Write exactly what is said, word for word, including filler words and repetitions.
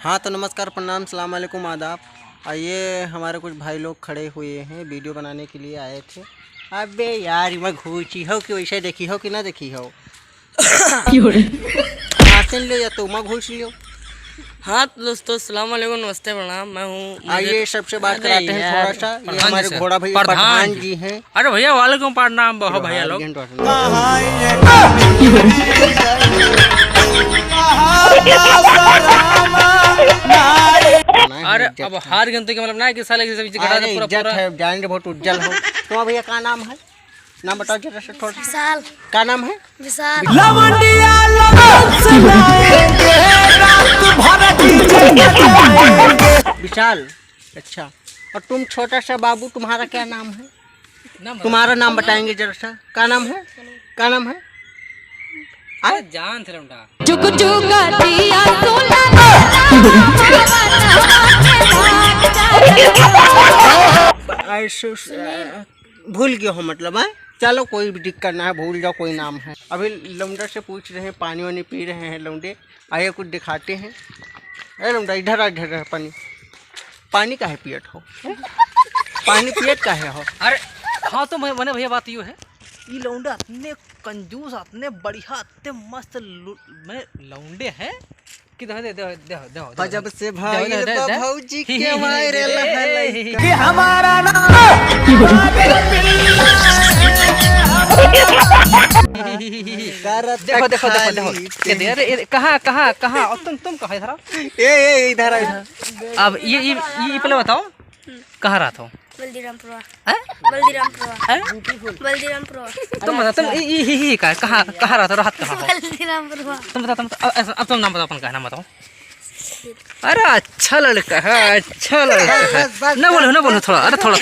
हाँ, तो नमस्कार, प्रणाम, सलाम अलैकुम, आदाब। आ, ये हमारे कुछ भाई लोग खड़े हुए हैं, वीडियो बनाने के लिए आए थे। अबे यार, इमा घूसी हो कि वैसे देखी हो कि ना देखी हो? क्यों रे? आसन लियो या तो उमा घूस लियो। हाँ, तो दोस्तों, अस्सलाम वालेकुम, नमस्ते, प्रणाम, मैं हूँ आइए, मुनीर। सबसे बात अरे कराते हैं यार, थोड़ा सा। ये प्रधान जी हमारे से। घोड़ा भैया प्रधान प्रधान जी। जी हैं। अरे भैया, वालेकुम प्रणाम, बहुत भैया लोग। अरे, अब हार गए तो क्या मतलब ना कि साले की सब चीज़ घटा दे अरे, पूरा, इज्जत पूरा। है, जान के बहुत उज्जल हो। तुम्हारा भैया का नाम है? नाम बताओ जरा से थोड़ा सा। विशाल। का नाम है? विशाल। लवंडिया लगन से लाएंगे, रात भर डीजे बजाएंगे। विशाल, अच्छा। और तुम छोटा सा बाबू, तुम्हारा क्या नाम है? नाम तुम्हारा बताओ। नाम बताएंगे जरा सा। का नाम है? का नाम है? अरे आय? जान थे लौंडा। चुक चुक दिया सोना। आय सु-, भूल गयो हो मतलब, हैं? चलो, कोई भी दिक्कत ना है, भूल जाओ, कोई नाम है। अभी लौंडा से पूछ रहे हैं, पानी वानी पी रहे हैं लौंडे। आइए, कुछ दिखाते हैं। ए लौंडा, इधर आ, इधर आ, पानी। पानी काहे पियत हो? हैं? पानी पियत काहे हो? अरे, हाँ, तो मैं, मैंने भैया बात यो है, ई लौंडा इतने कंजूस, इतने बढ़िया, इतने मस्त लु-, मैं लौंडे हैं कि दे, दे, दे, दे, दे, दे, गजब से दे, भाई दे, दे, बा दे। भौजी ही, के ही, ही, मारे ही, लहलई। ही, ही, ही। कि हमारा नाम करत देखो, देखो, देखो, देखो। खाली ये दे, अरे, अरे, कहाँ, कहाँ, कहाँ? और तुम, तुम कहाँ इधर आओ? ए, ए, इधर आ, इधर। अब ये, ये, ये पहले बताओ, कहाँ रहत हो? बल्दीरामपुरवा। हैं? बल्दीरामपुरवा। हैं? बल्दीरामपुरवा। तुम बताओ, तुम, ई, ई, ही, ही, का, कहाँ, कहाँ रहत हो? रहत कहाँ हो? बल्दीरामपुरवा। तुम बताओ, तुम, अब, अब तुम नाम बताओ, अपन का नाम बताओ। अरे, अच्छा लड़का है, अच्छा लड़का है। बस, बस, ना बोलो, ना बोलो, थोड़ा, अरे, थोड़ा,